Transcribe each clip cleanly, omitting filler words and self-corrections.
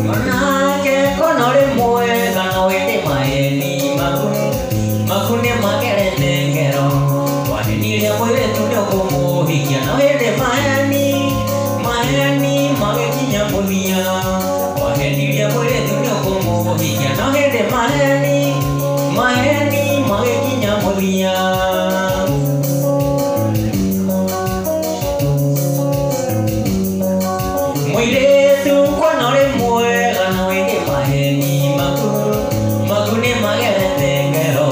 Manake kono rĩ mwega, no ĩndĩ maheni maku maku nĩ magerete ngero. Wahenirie mũirĩtu nĩ ũkũmũhikia, no ĩndĩ maheni maheni magĩkinya mũthia. Wahenirie mũirĩtu nĩ ũkũmũhikia, no ĩndĩ maheni maheni magĩkinya mũthia. Mũirĩtu kuona ũrĩ mwega, no ĩndĩ maheni maku maku nĩ magerete ngero.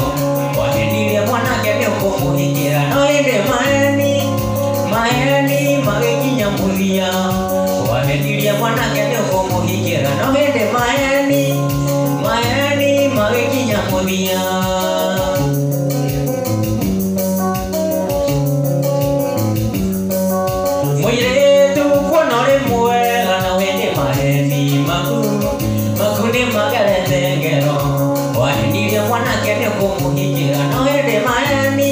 Wahenirie mwanake nĩ ũkũmũhikĩra, no ĩndĩ maheni maheni magĩkinya mũthia. Wahenirie mwanake nĩ ũkũmũhikĩra, no ĩndĩ maheni maheni magĩkinya mũthia. Mũirĩtu kuona ũrĩ mwega, no ĩndĩ maheni maku maku nĩ magerete ngero. Wahenirie mwanake nĩ ũkũmũhikĩra, no ĩndĩ maheni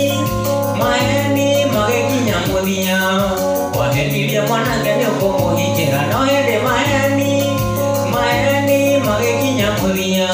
maheni magĩkinya mũthia. Wahenirie mwanake nĩ ũkũmũhikĩra, no ĩndĩ maheni maheni magĩkinya mũthia.